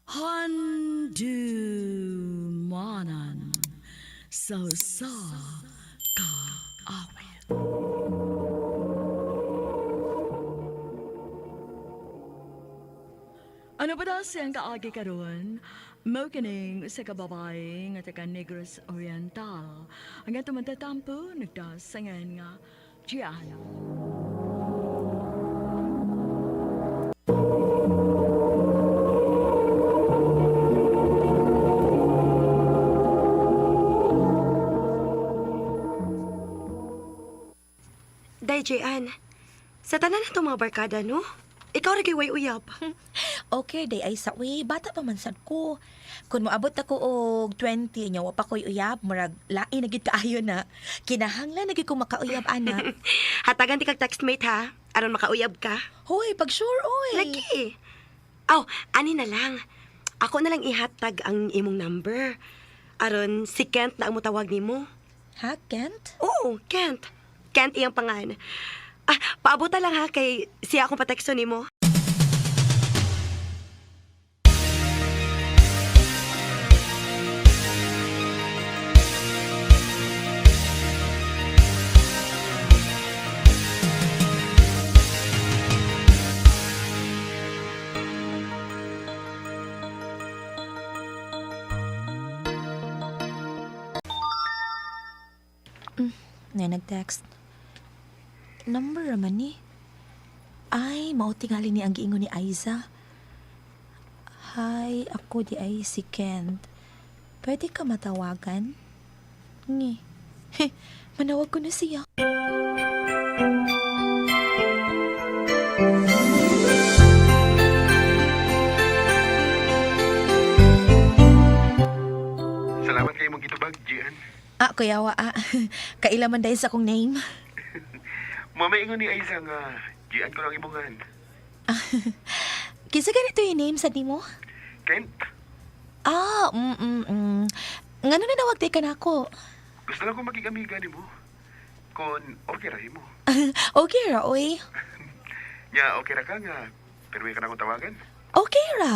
Handumanan sa usa ka awit. Ano ba daw siyang kaagi karon? Mao kining usa ka babae nga taga Negros Oriental. Ang atong matatampo nagdasangan nga Gianna. Day, Jian. Sa tanan na itong mga barkada, no? Ikaw ra kay way uyab. Okay, day ay sa uy, bata pa man sad ko. Kung moabot ako og 20 nya wa pa ko'y uyab, murag lain na gid kaayo na. Kinahanglan na gid ko makauyab ana. Hatagan di kag textmate, ha? Aron makauyab ka. Hoy, pag sure oy. Lagi. Aw, ani na lang. Ako na lang ihatag ang imong number. Aron si Kent na ang mutawag nimo. Ha, Kent? Oo, Kent. Kent iyang pangan. Ah, paabuta lang ha kay siya akong pateksto nimo. Na nag-text. Number raman ni. Ay, mao tingali ni ang giingon ni Aiza. Hi, ako di ay si Kent. Pwede ka matawagan? Ngi. Heh, manawag ko na siya. Salamat kay mong gitubag, Gian. Ah, kuya wa ah. Kaila man dahil sa akong name. Mamaingon ni Aiza nga, Gian ko lang imongan. Kinsa ganito yung name sa nimo? Kent, Ah, Ngano na nawag ka na ako? gusto lang ko maging amiga nimo. Kon okay ra mo. Okay ra, oy. Nya okay ra ka nga, pero ka na akong tawagan. Okay ra.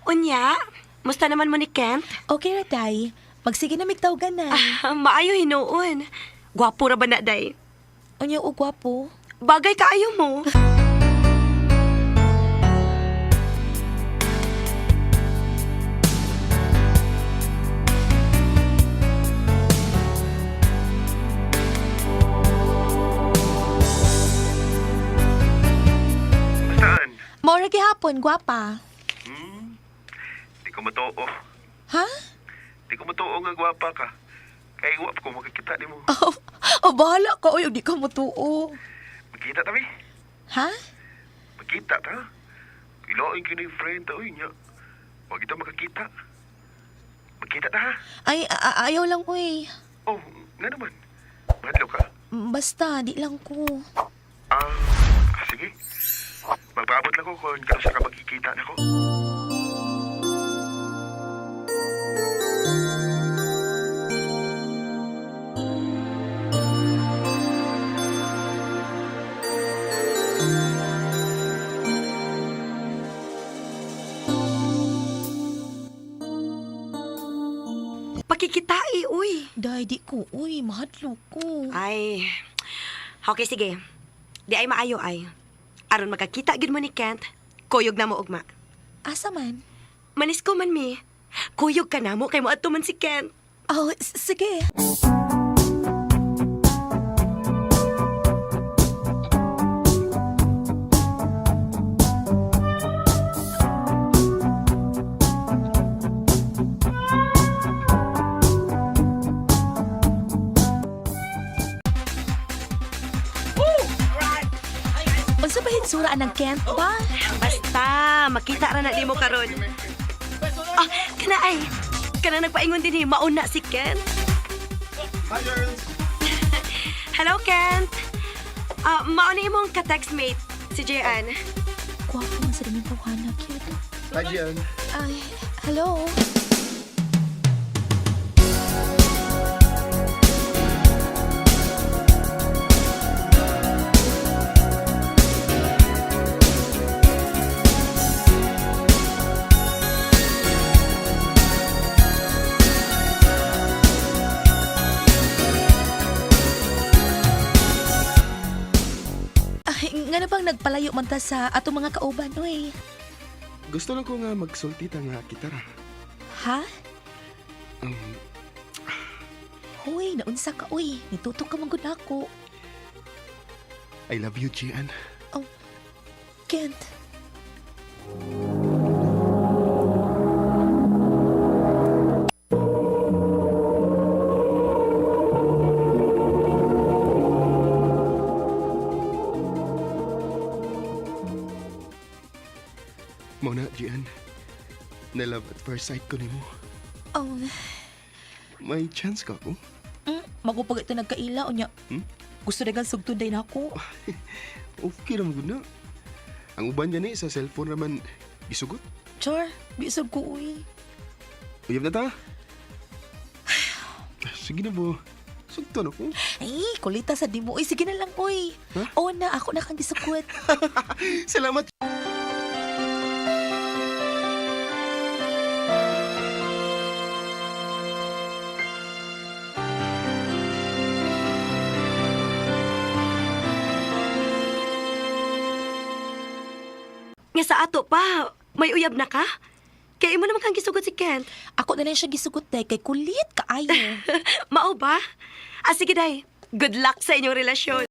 Unya, musta naman mo ni Kent? Okay ra, tay. Magsige na migtawgan na. Ah, maayo hinuon. Gwapo ra ba na, day? Unya og gwapo. Bagay kaayo mo. Saan? Maura gihapon, gwapa. Hmm, di ko matuo. Ha? Di ko matuo nga gwapa ka. Kay wa pa ko makikita nimo. Oh, oh bahala ka. Oy, di ka mutuo. Magkita ta mi. Ha? Magkita ta. Iloin kini friend ta oy nya. Wa kita makakita. Magkita ta ha. Ay, ayaw lang, oy. Oh, nga naman. Mahadlok ka. Basta, di lang ko. Ah, sige. Magpaabot lang ko kung kano ka magkikita nako. Pakikitai, uy. Day, di ko. Uy, mahadlok ko. Ay, okay, sige. Di ay maayo ay. Aron makakita gid mo ni Kent, kuyog na mo ugma. Asa man? Manis ko man mi. Kuyog ka na mo kay moadto man si Kent. Oh, sige. Unsa ba hitsura ang Kent ba? Basta makita ra na nimo karon. Ah, kana ay. Kana nagpaingon din eh, mauna si Kent. Hi, girls! Hello, Kent. Ah, mauna imong ka-textmate si Jayan. Gwapo man sa rin tawhana, cute. Hi, Gian. Ay, hello? Ay, nga na bang nagpalayo man ta sa atong mga kauban, oy? Gusto lang ko nga magsulti ta nga kitara. Ha? Um, Hoy, naunsa ka, oy. Nitutok ka man gud nako. I love you, Gian. Kent. Mao na, Gian. Na love at first sight ko nimo. Oh, May chance ka ko? magupag ito nagkaila, unya. Hmm? Gusto na gan sugtun day nako. Okay ra man gud na. Ang uban gani sa cellphone raman gisugot. Char, bisag ko, uy. Uyab na ta. Sige na bo. Sugton ako. Ay, kulita sa di mo. Uy, sige na lang, uy. Ha? Oo na, ako na kang gisugot. Salamat. Nga sa ato pa, may uyab na ka? Kaya imo naman kang gisugot si Kent. Ako na lang siya gisugot, day. Kay kulit kaayo. Mao ba? Ah, sige, day. Good luck sa inyong relasyon.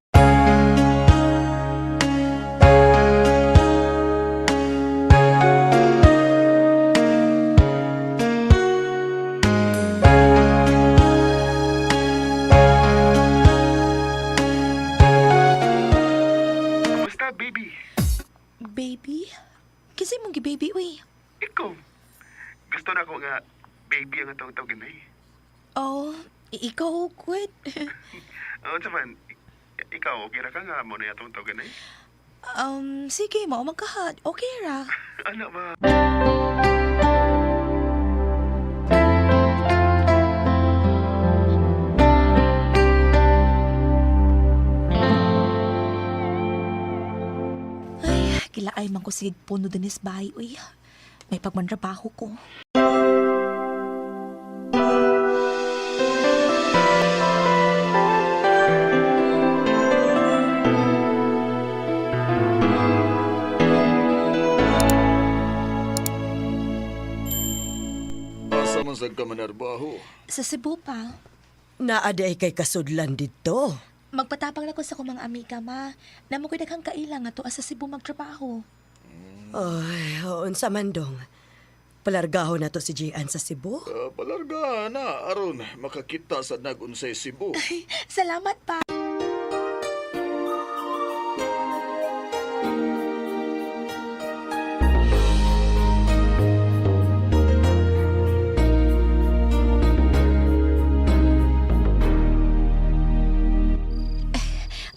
Kumusta, baby? Baby? Kasi mong baby, uy. Ikaw. Gusto na ako nga baby ang atong tawagin eh. Oh, ikaw, good. Unsa man, ikaw okay ra ka nga mo na atong tawagin eh. Sige, mao man kahat. Okay ra. Ano ba? Ay, kilaay man ko sige puno dinis bahay, uy. May pagmanrabaho ko. Asa man sad ka manarbaho? Sa Cebu pa. Naa di kay kasudlan dito. Magpatapang na ko sa kumang amiga, ma. Namo ko'y daghang kaila nga tuwa sa Cebu magtrabaho. Ay, unsa man dong. Palargahon na to si Gian sa Cebu. Palarga na aron makakita sa nagunsay Cebu. Salamat pa.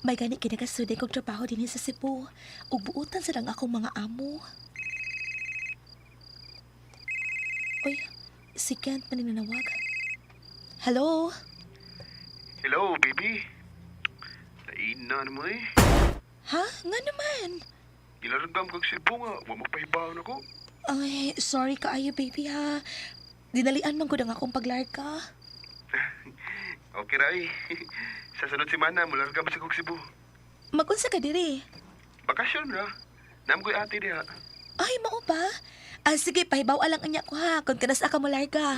May gani kinagasuday kog trabaho dinhi sa Cebu. Ug buotan sa lang akong mga amo. Uy, si Kent man nanawag. Hello? Hello, baby. Laina na mo eh. Ha? Nga naman. Ilaragam kag Cebu nga, wa magpahibaon ako. Ay, sorry kaayo, baby, ha. Dinalian man ko ang akong paglarga. Okay ra eh. Sa sunod semana, mularga ba sa kog Cebu? Magunsa ka diri. Bakasyon ra. Nam ko'y ate diha. Ay, mao ba? Ah, sige, pahibaw lang anya ko ha, kung kanas ka mo larga.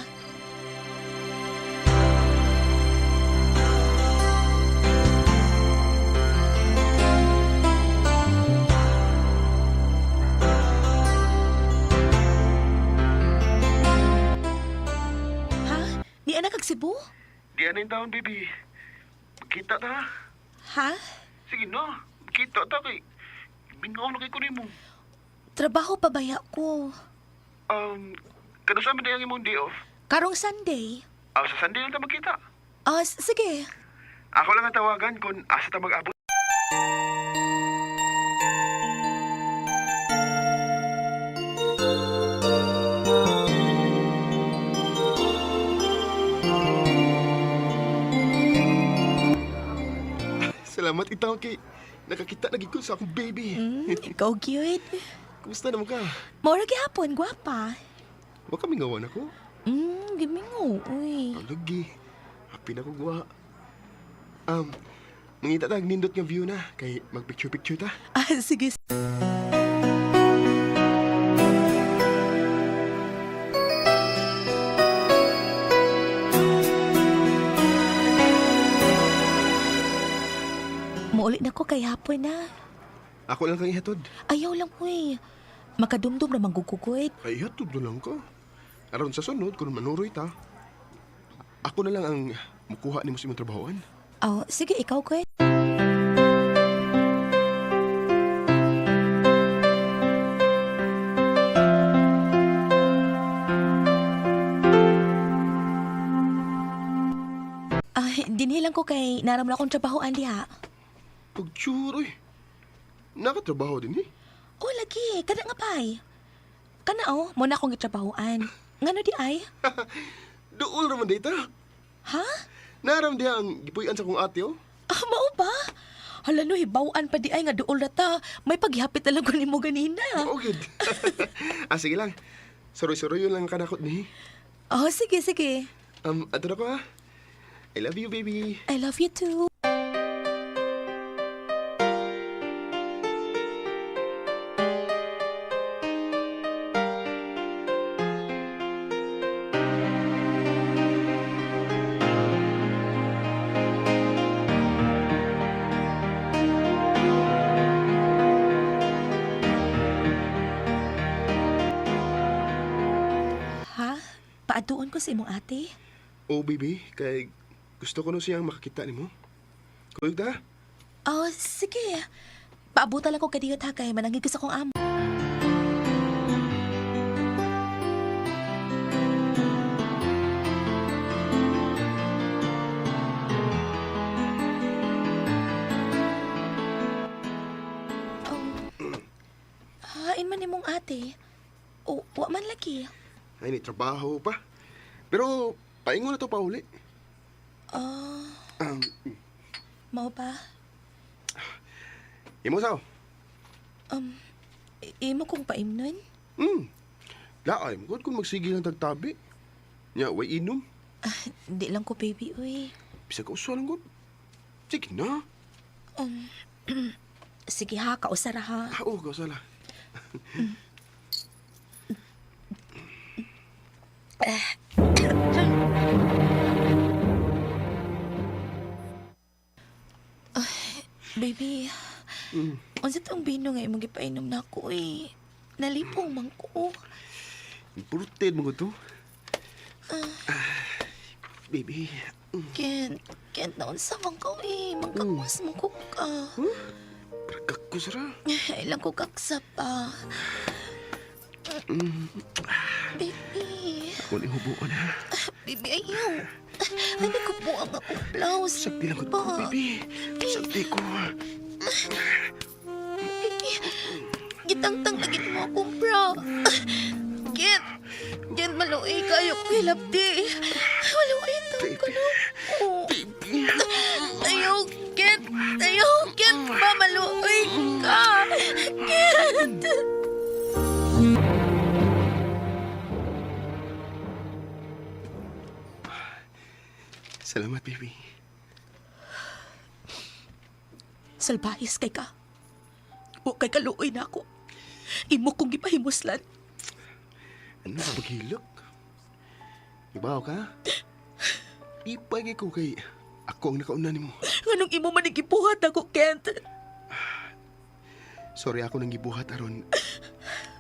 Ha? Ni anak kag Cebu? Di na yung taon, baby. Magkita ta. Ha? Sige na, magkita ta kay. Bingaw na kay ko nimo. Trabaho pa baya ko. Kano sa amin ang imong day off? Karong Sunday. Ah, sa Sunday lang ta magkita. Ah, sige. Ako lang ang tawagan kung asa ta mag-abot. Salamat itaw kay nakakita na gid ko sa akong baby. Ikaw gyud. Kumusta naman ka? Mora gihapon, gwapa. Wa kami ngawan ako. Gimingo, uy. Alagi. Happy na ko guwa. Mangita ta ang nindot nga view na kay mag-picture-picture ta. Ah, sige. Muuli na ko kay hapon na. Ako lang kang ihatod. Ayaw lang, uy. Makadumdum na manggugugoy. Ay, ihatod na lang ko. Aron sa sunod, kung manuroy ta, ako na lang ang mukuha nimo sa imong trabahoan. Oh, sige, ikaw, kuy. Ay, dinhi lang ko kay naramla akong trabahoan diha. Pagtsura, oy. Nakatrabaho din eh. Oh, lagi. Kana nga pay. Kana oh, mo na akong gitrabahoan. Ngano di ay? Duol raman data. Ha? Naram diha ang gipuy-an sa kong ate, oh. Ah, mao ba? Hala no, hibaw-an pa di ay nga duol ra ta. May paghihapit na lang ko nimo ganina. Oo, good. Sige lang. Suroy-suroy yun lang ang kanakot ni. Oh, sige, sige. Ato na ko, ha? I love you, baby. I love you too. Ha? Paaduon ko sa imong ate? Oh, baby, kay gusto ko no siyang makakita nimo. Kuyog ta? Oh, sige. Paabutan lang ko kadiyot ha kay manangig ko sa akong amo. Hain man nimong ate. O, wa man lagi. Ay, ni trabaho pa. Pero, paingon na to pauli. Oh, mao ba? Imo saw. Imo kong paimnon? Laay, mo kung magsige lang tagtabi. Nya, way inom. Ah, di lang ko baby, uy. Bisag ka usa lang gud. Sige na. Sige ha, kausara ha. Ah, oo, kausala. Baby, unsa tong bino nga imong gipainom na ako eh. Nalipong man ko. Imported mo to. Baby, Ken, Ken, naunsa man ko eh. Mangkakwas man ko ka. pagkakus ra. Ilang ko kaksa pa. Baby, Ako ni hubuon ha. baby, ayaw. Ay, nagkubuang ako blouse. Sakti lang ko, baby. Sakti ko. Baby, gitangtang na gid mo akong bra. Ken, Ken, maluoy kayo ko hilabdi. Maluoy taon ka na ako. Baby. Ayaw, Ken! Ayaw, Ken! Mamaluoy ka! Ken! Salamat, baby. Salbahis kay ka. O kay kaluoy na ako. Imo kong gipahimuslan. Ano ba paghilok? Ibaw ka? Ipagay ko kay ako ang nakauna nimo. Nganong imo man gibuhat ako, Kent? Sorry ako nang gibuhat aron.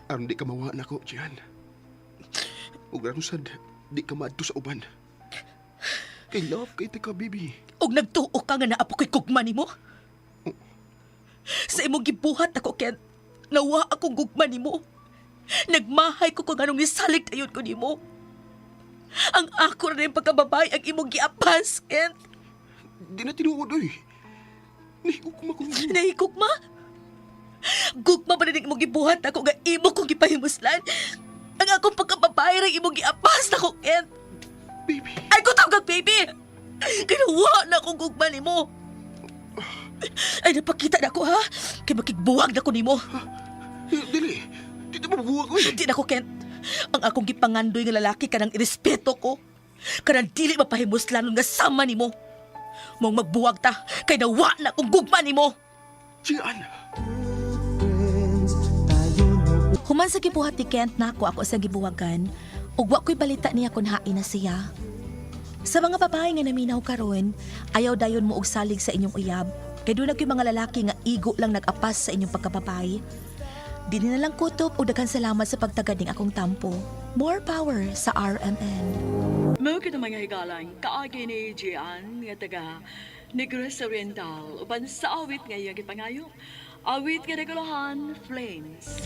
Aron di ka mawa nako, Jian. Ug aron sad di ka maadto sa uban. Kay love kay ka, baby. Og nagtuo ka nga naa pa ko'y gugma nimo? Sa imong gibuhat ako, Kent. Nawa akong gugma nimo. Nagmahay ko kung anong nisalig tayon ko nimo. Ang ako rin pagkababae ang imong giapas, Kent. Di na tinuod oy. Nahigugma ko nimo. Nahigugma? Gugma ba rin imong gibuhat ako nga imo kong gipahimuslan? Ang akong pagkababae rin imong giapas nako, Kent. Baby. Ay, ko tawag baby! Ginawa na akong gugma nimo. Ay, napakita na ko, ha? Kay makigbuwag na ko nimo. Eh, dili. Di ta mabuwag, uy. Di na ko, Kent. Ang akong gipangandoy nga lalaki kanang irespeto ko. Kanang dili mapahimuslanon nga sama nimo. Mong magbuwag ta, kay nawa na kong gugma nimo. Gian! Human sa gibuhat ni Kent nako ako sa gibuwagan, ug wa ko'y balita niya kung hain na siya. Sa mga babae nga naminaw karon, ayaw dayon mo og salig sa inyong uyab. Kay doon na mga lalaki nga igo lang nag-apas sa inyong pagkababay. Di na lang kutob o daghan salamat sa pagtagad ning akong tampo. More power sa RMN. Mao kita mga higalan, kaagi ni Gian nga taga Negros Oriental uban sa awit nga iyang gipangayo. Awit nga nagulahan, Flames.